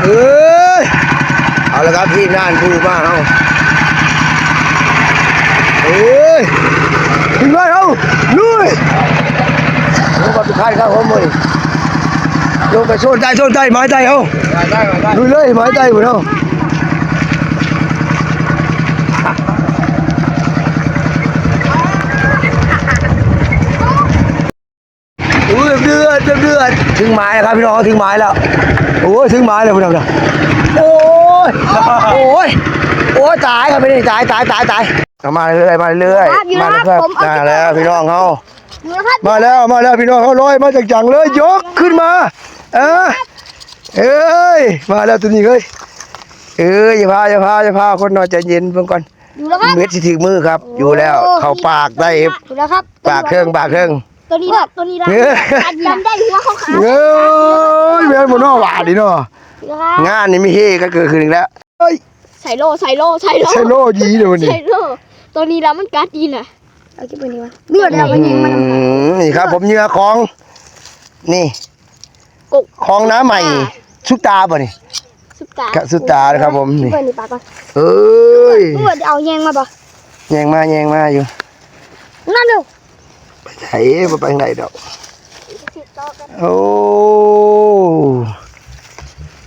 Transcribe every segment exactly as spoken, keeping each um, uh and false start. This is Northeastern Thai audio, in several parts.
เอ้ย เอาละครับ พี่น่านผู้มาเฮา เอ้ย ขึ้นมาเฮา ลุย ลงมาสุดท้ายครับผม มื้อนี้ ลงไปโซนใต้ โซนใต้ ไม้ใต้เฮา ได้ ได้ ได้ ลุยเลย ไม้ใต้พุ่นเฮา อุ้ย เดือด เดือด เดือด ถึงหมายแล้วครับพี่น้อง ถึงหมายแล้ว โอ้ย ถึงหมายแล้วพี่น้อง โอ้ย โอ้ย โอ้ย ตายครับพี่นี่ ตาย ตาย ตาย ตาย เอามาเรื่อย มาเรื่อย ครับ อยู่ มา นะครับ เรื่อย ผมเอา มาแล้วพี่น้องเฮา อยู่นะครับ มาแล้ว มาแล้วพี่น้องเฮา ลอยมาจังๆเลย ยกขึ้นมา เออ เอ้ย มาแล้วตัวนี้เฮ้ย เอ้ย อย่าพา อย่าพา อย่าพา คนน้อยใจเย็นเบิ่งก่อน อยู่แล้วครับ เม็ดสิถึงมือครับ โอ้ อยู่แล้ว เข้าปากได้ อยู่แล้วครับ ปากเครื่อง ปากเครื่อง ตัวนี้ละ ตัวนี้ละ เอ้ย จำได้หัวเขาขาว เอ้ย แม่นบ่เนาะ หวานดีเนาะ อยู่แล้วครับ งานนี่มีเฮกันเกิดขึ้นอีกแล้ว เอ้ย ใส่โล่ ใส่โล่ ใส่โล่ ใส่โล่ดีเดี๋ยวนี้ ใส่โล่ ตัวนี้ละมันกัดดีน่ะ เอาเก็บไว้นี่วะ เลือดแล้วมันยิงมัน อืม นี่ครับ ผมเหยื่อของ นี่ กบ ของน้าใหม่ อ่า ซุปตาบ่นี่ ซุปตา ครับ ซุปตานะครับผม นี่ เปิดนี่ปากก่อน เอ้ย เปิดเอาแยงมาบ่ แยงมา แยงมาอยู่ นั่นดู ไปไส บ่ไปทางใดดอก โอ้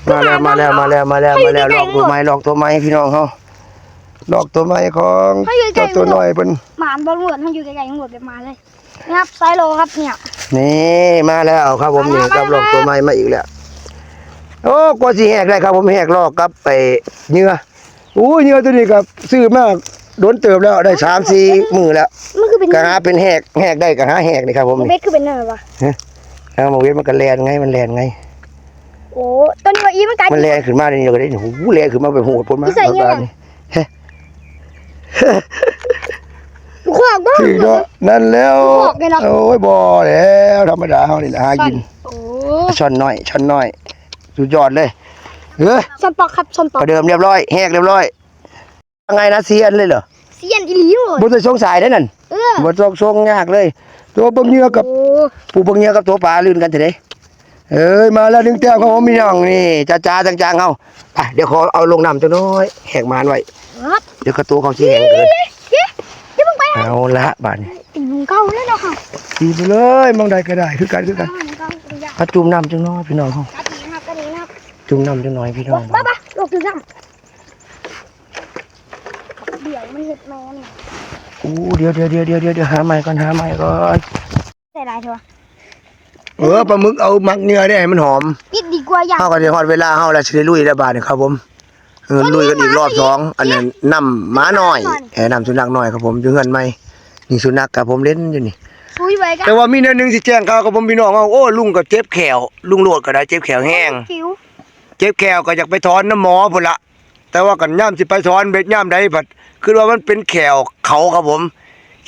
มาแล้ว มาแล้ว มาแล้ว มาแล้ว มาแล้ว ลอกตัวใหม่ ลอกตัวใหม่พี่น้องเฮา ลอกตัวใหม่ของ ให้อยู่ใกล้ๆ เจ้าตัวน้อยเพิ่น หมานบ่รวด ให้อยู่ใกล้ๆ หมดแบบหมานเลย นะครับ ไซโลครับเนี่ย นี่มาแล้วครับผม มาแล้ว นี่ครับ มาแล้ว ลอกตัวใหม่มาอีกแล้ว โอ้ กว่าสิแหกได้ครับผม แหกลอกกับไปเหยื่อ อู้ เหยื่อตัวนี้ก็ซื้อมาโดนเติบแล้ว ได้สามสี่มื้อแล้ว มันคือเป็น ก็หาเป็นแหก แหกได้ก็หาแหกนี่ครับผม เบ็ดคือเป็นแนววะ ฮะ แล้วมาเว็ดมันก็แล่นไง มันแล่นไง โอ้ ตัวนี้ว่าอีมันกัด มันแล่นขึ้นมานี่ก็ได้ โอ้โห แล่นขึ้นมาไปโหดพ้นมา อีใส่เงี้ย ตอนนี้ ฮะ ขวากบ่ ถือเนาะ นั่นแล้ว ขวากไงเนาะ โอ้ย บ่แล้ว ธรรมดาเฮานี่แหละ หากิน โอ้ ช่อนน้อย ช่อนน้อย สุดยอดเลย เฮ้ย ช่อนปอกครับ ช่อนปอก ประเดิมเรียบร้อย แหกเรียบร้อย ว่าไงนะ เซียนเลยเหรอ เซียนอีหลีโหด บ่ต้องสงสัยได้นั่น เออ บ่ต้องสงยากเลย ตัวเบิ่งเหยื่อกับ โอ้ ผู้เบิ่งเหยื่อกับตัวปลาลื่นกันเถอะเด้ เอ้ย มาแล้วหนึ่งแต้มครับผมพี่น้อง นี่ จ๋าๆ จังๆ เฮา ไป เดี๋ยวขอเอาลงน้ำจักหน่อย แหกหมานไว้ ครับ เดี๋ยวกระตัวเขาสิแหงเกิน เดี๋ยว เดี๋ยวมึงไป เอาละบาดนี้ ตีมึงเก่าแล้วเนาะค่ะ ตีไปเลย มองใดก็ได้ คือกัน คือกัน เอามึงเก่า เอาจุ่มน้ำจักหน่อยพี่น้องเฮา กระดีนะครับ กระดีนะครับ จุ่มน้ำจักหน่อยพี่น้อง บ้าๆ ลงจุ่มน้ำ เดี๋ยวมันเห็ดแม่นี่ อู้ เดี๋ยว เดี๋ยว เดี๋ยว เดี๋ยว เดี๋ยว หาใหม่ก่อน หาใหม่ก่อน ใส่หลายเถอะ เออ ปลาหมึกเอาหมักเหยื่อได้ให้มันหอม ปิดดีกว่าอย่าง เฮาก็สิฮอดเวลาเฮาแล้ว สิได้ลุยแล้วบาดนี้ครับผม เออ ลุยกันอีกรอบสอง อันนั้นน้ำหมาน้อย เออ น้ำสุนัขน้อยครับผม อยู่เฮือนใหม่ นี่สุนัขครับผม เล่นอยู่นี่ ซุยไว้กัน แต่ว่ามีแนวหนึ่งสิแจ้งข่าวครับผมพี่น้องเฮา โอ้ ลุงก็เจ็บแข้ว ลุงโลดก็ได้เจ็บแข้วแฮง คิ้ว เจ็บแข้วก็อยากไปถอนน้ำหมอพุ้นละ แต่ว่ากันยามสิไปถอนเบ็ดยามใดผัด คือว่ามันเป็นแข้วเขาครับผม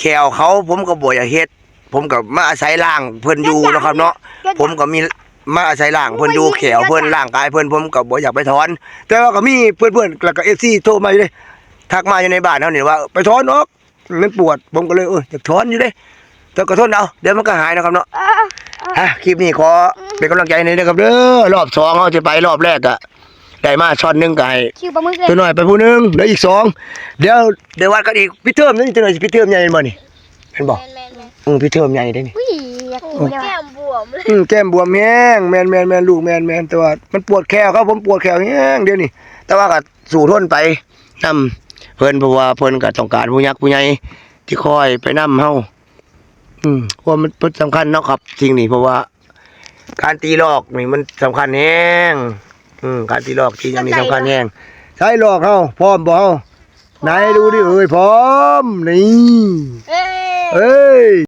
แข้วเขาผมก็บ่อยากเฮ็ด ผมก็มาอาศัยร่างเพิ่นอยู่เนาะครับเนาะ ผมก็มีมาอาศัยร่างเพิ่นอยู่ แข้วเพิ่น ร่างกายเพิ่น ผมก็บ่อยากไปถอน แต่ว่าก็มีเพื่อนๆ แล้วก็ เอฟซี โทรมาอยู่เด้ ทักมาอยู่ในบ้านเฮานี่ว่า ไปถอนออก มันปวด ผมก็เลย เออ อยากถอนอยู่เด้ แต่ก็ทนเอา เดี๋ยวมันก็หายนะครับเนาะ เออ เออ อ่ะ คลิปนี้ขอเป็นกำลังใจหน่อยนะครับเด้อ รอบสองเฮาสิไป รอบแรกอะ ได้มาช่อนหนึ่งก็ให้ คิวปลาหมึกเลย ตัวน้อยไปผู้หนึ่ง เหลืออีกสอง เดี๋ยว เดี๋ยววัดกันอีก ปิดเทอมนี่ ตัวน้อยสิปิดเทอมใหญ่แม่นบ่นี่ เห็นบ่ แม่นๆๆ อืม ปิดเทอมใหญ่เด้นี่ อุ้ย อยากกิน โอ้ แล้ว แก้มบวมเลย อืม แก้มบวมแฮง แม่นๆๆ ลูก แม่นๆ แต่ว่ามันปวดแข้วครับ ผมปวดแข้วแฮงเดี๋ยวนี้ แต่ว่าก็สู้ทนไปนำเพิ่น เพราะว่าเพิ่นก็ต้องการผู้ยักษ์ผู้ใหญ่ที่คอยไปนำเฮา อืม เพราะว่ามัน มันสำคัญเนาะครับ สิ่งนี้ เพราะว่าการตีลอกนี่มันสำคัญแฮง อืม การตีลอกตีหยังนี่สำคัญแฮง ใช้ลอกเฮา พร้อมบ่เฮา ไหนดูดิ เอ้ย พร้อม นี่ เอ้ย เอ้ย